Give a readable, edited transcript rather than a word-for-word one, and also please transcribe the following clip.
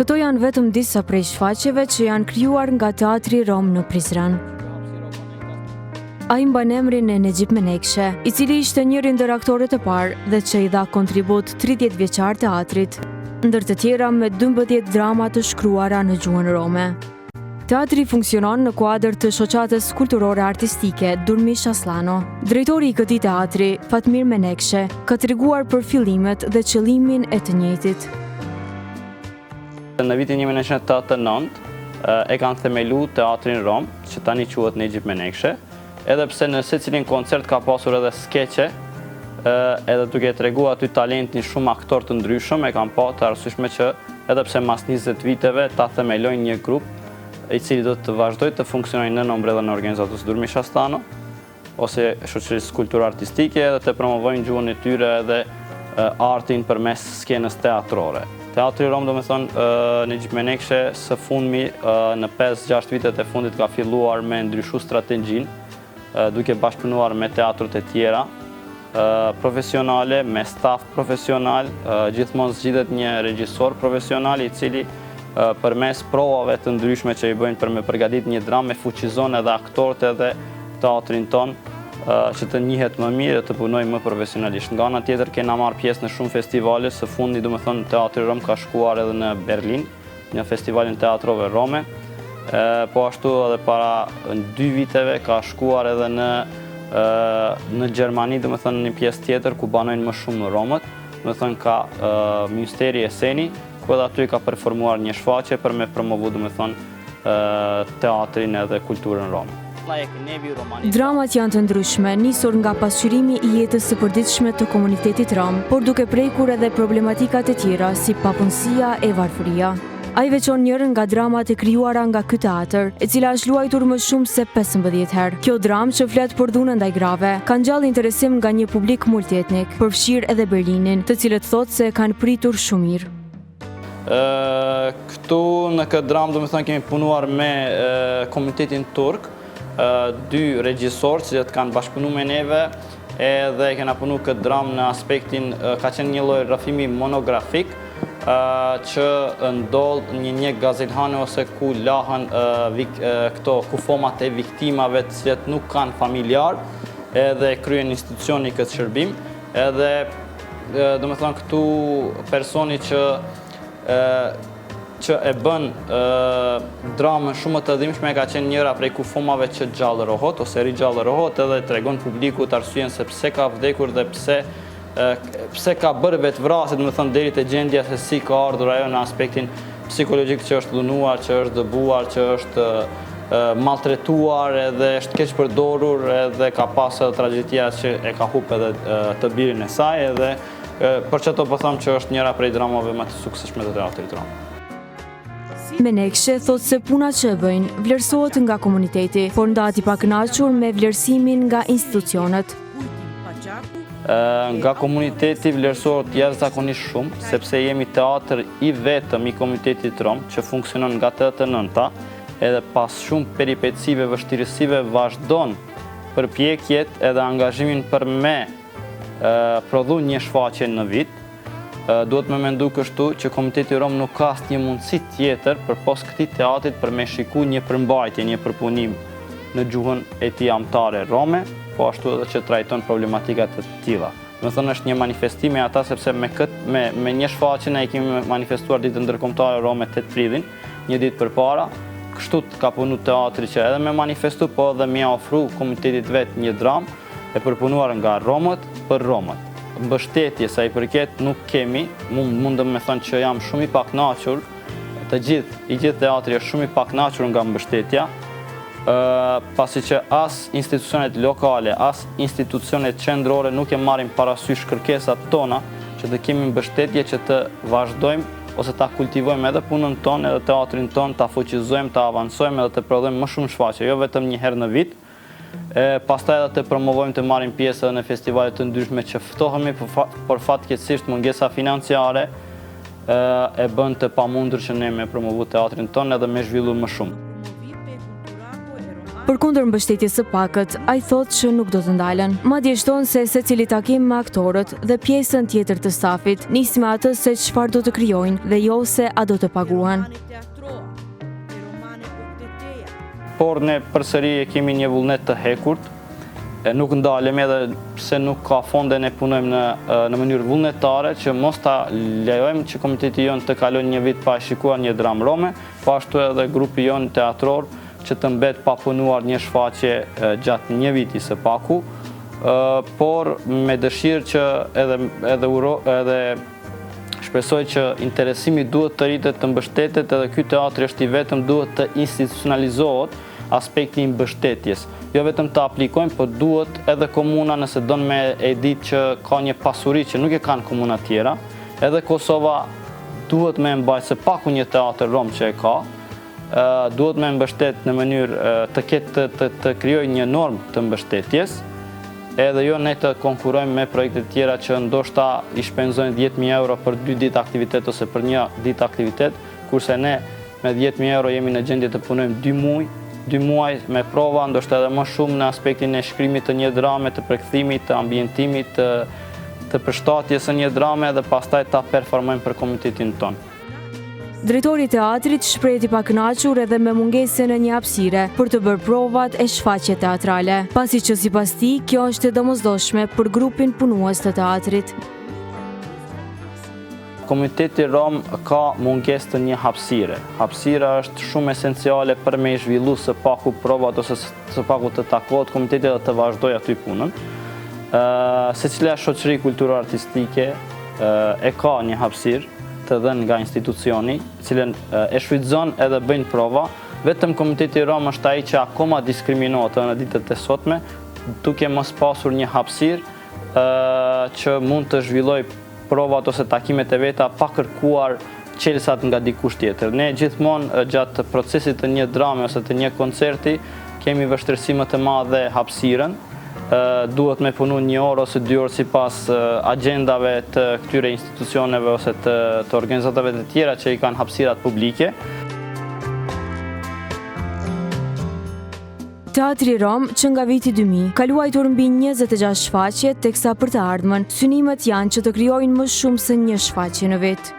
Këto janë vetëm disa prej shfaqjeve që janë krijuar nga Teatri Rom në Prizren. Ai mban emrin e Nexhip Menekshe, i cili ishte njëri ndër aktorët e parë dhe që i dha kontribut 30 vjeçar teatrit, ndër të tjera me 12 drama të shkruara në gjuhën rome. Teatri funksionon në kuadër të Shoqatës Kulturore Artistike Durmish Asllano. Drejtori i këtij teatri, Fatmir Menekshe, ka treguar për fillimet dhe qëllimin e të njëjtit. Në vitin 1989 e kanë themelu Teatrin Rom, që tani quhet Nexhip Menekshe, edhe pse në secilin koncert ka pasur edhe skeqe, edhe duke e tregu aty talentin shumë aktorë të ndryshëm, e kanë pa të arsyeshme që edhe pse mas 20 viteve ta themelojnë një grup i cili do të vazhdojë të funksionojë nën ombrellën e organizatës Durmish Asllano ose shoqërisë kulturë artistike edhe të promovojnë gjuhën e tyre edhe artin përmes skenës teatrore. Teatri Rom, domethonë, Nexhip Menekshe, së fundmi në 5-6 vitet e fundit ka filluar me ndryshu strategjinë, duke bashkëpunuar me teatrot e tjera profesionale, me staf profesional, gjithmonë zgjidhet një regjisor profesional i cili përmes provave të ndryshme që i bëjnë për me përgatit një dramë, e fuqizon edhe aktorët edhe teatrin tonë që të njihet më mirë dhe të punojë më profesionalisht. Nga ana tjetër kena marrë pjesë në shumë festivale, së fundi domethonë Teatri Rom ka shkuar edhe në Berlin, në festivalin teatrove Rome, po ashtu edhe para dy viteve ka shkuar edhe në në Gjermani, domethonë një pjesë tjetër ku banojnë më shumë Romët, domethonë ka Münsteri Eseni, ku edhe aty ka performuar një shfaqje për me promovu, domethonë, teatrin edhe kulturën rome. Dramat janë të ndryshme, nisur nga pasqyrimi i jetës së përditshme të komunitetit rom, por duke prekur edhe problematikat e tjera si papunësia e varfëria. Ai veçon njërën nga dramat e krijuara nga ky teatër, e cila është luajtur më shumë se 15 herë. Kjo dramë që flet për dhunën ndaj grave, ka ngjallë interesim nga një publik multietnik, përfshirë edhe Berlinin, të cilët thotë se e kanë pritur shumë mirë. Këtu në këtë dramë, domethonë, kemi punuar me komunitetin turk, dy regjisorë që kanë bashkëpunu me neve, edhe kena punu këtë dramë në aspektin, ka qenë një lloj rrëfimi monografik, që ndodh në një gazilhane ose ku lahen këto kufomat e viktimave të cilët nuk kanë familjar, edhe kryen institucioni këtë shërbim, edhe Domethonë këtu personi që që e bën dramën shumë më të dhimbshme ka qenë njëra prej kufomave që gjallërohet ose rigjallërohet edhe tregon publikut arsyen se pse ka vdekur dhe pse pse ka bërë vetëvrasje, domethonë deri te gjendja se si ka ardhur ajo në aspektin psikologjik që është dhunuar, që është dëbuar, që është maltretuar edhe është keqpërdorur edhe ka pas edhe tragjedia që e ka hup edhe të birin e saj edhe për qato po them që është njëra prej dramave më të suksesshme të teatrit rom. Menekshe thotë se puna që e bëjnë vlerësohet nga komuniteti, por ndahet i pakënaqur me vlerësimin nga institucionet. Nga komuniteti vlerësohet jashtëzakonisht shumë, sepse jemi teatër i vetëm i komunitetit rom që funksionon nga 89-ta, edhe pas shumë peripecive, vështirësive vazhdon përpjekjet edhe angazhimin për me prodhu një shfaqje në vit. Duhet me mendu kështu që komuniteti rom nuk ka asnjë mundësi tjetër përpos këtij teatrit për me shiku një përmbajtje, një përpunim në gjuhën e tij amtare rome, po ashtu edhe që trajton problematika të tilla. Domethonë është një manifestim i ata sepse me këtë me me një shfaqje ne e kemi manifestuar ditën ndërkombëtare rome 8 prillin, një ditë përpara. Kështu ka punu teatri që edhe me manifestu, po edhe me ofru komunitetit vet një dramë e përpunuar nga romët për romët. Mbështetje sa i përket nuk kemi, mund mundem me thënë që jam shumë i pakënaqur, të gjithë, i gjithë teatri është shumë i pakënaqur nga mbështetja, pasi që as institucionet lokale, as institucionet qendrore nuk e marrin parasysh kërkesat tona që të kemi mbështetje që të vazhdojmë ose ta kultivojmë edhe punën tonë, edhe teatrin tonë, ta fuqizojmë, ta avancojmë edhe të prodhojmë më shumë shfaqje, jo vetëm një herë në vit, e pastaj edhe të promovojmë të marrim pjesë edhe në festivale të ndryshme që ftohemi, por fatkeqësisht mungesa financiare e bën të pamundur që ne me promovu teatrin tonë edhe me zhvillu më shumë. Përkundër mbështetjes së pakët, ai thotë që nuk do të ndalen. Madje shton se secili takim me aktorët dhe pjesën tjetër të stafit, nis me atë se çfarë do të krijojnë dhe jo se a do të paguhen. Por ne përsëri e kemi një vullnet të hekurt, e nuk ndalemi edhe pse nuk ka fonde ne punojmë në në mënyrë vullnetare që mos ta lejojmë që komuniteti jonë të kalojë një vit pa e shikuar një dramë rome, po ashtu edhe grupi jonë teatror që të mbet pa punuar një shfaqje gjatë një viti së paku, por me dëshirë që edhe edhe uro, edhe shpresoj që interesimi duhet të rritet, të mbështetet edhe ky teatri është i vetëm duhet të institucionalizohet aspekti i mbështetjes. Jo vetëm të aplikojmë, por duhet edhe komuna nëse don me e ditë që ka një pasuri që nuk e kanë komunat tjera, edhe Kosova duhet me mbajt së paku një teatër rom që e ka, duhet me mbështet në mënyrë të ketë të, të, të krijojë një normë të mbështetjes, edhe jo ne të konkurrojmë me projekte të tjera që ndoshta i shpenzojnë 10.000 euro për dy ditë aktivitet ose për një ditë aktivitet, kurse ne me 10.000 euro jemi në gjendje të punojmë dy muaj, dy muaj me prova, ndoshta edhe më shumë në aspektin e shkrimit të një drame, të përkthimit, të ambientimit, të, të përshtatjes së një drame dhe pastaj ta performojmë për komunitetin tonë. Drejtori i teatrit shprehet i pakënaqur edhe me mungesën e një hapësire për të bërë provat e shfaqjet teatrale, pasi që sipas tij kjo është e domosdoshme për grupin punues të teatrit. Komuniteti rom ka mungesë të një hapësire. Hapësira është shumë esenciale për me i zhvillu së paku provat ose së paku të takohet komuniteti dhe të vazhdojë aty punën. Secila shoqëri kulturo-artistike e ka një hapësirë të dhënë nga institucioni, cilën e shfrytëzon edhe bëjnë prova, vetëm komuniteti rom është ai që akoma diskriminohet edhe në ditët e sotme, duke mos pasur një hapësirë që mund të zhvillojë provat ose takimet e veta pa kërkuar çelësat nga dikush tjetër. Ne gjithmonë gjatë procesit të një drame ose të një koncerti kemi vështirësi më të madhe hapësirën, duhet me punu një orë ose dy orë sipas agjendave të këtyre institucioneve ose të, të organizatave të tjera që i kanë hapësirat publike. Teatri Rom, që nga viti 2000, ka luajtur mbi 26 shfaqje, teksa për të ardhmen, synimet janë që të krijojnë më shumë se një shfaqje në vit.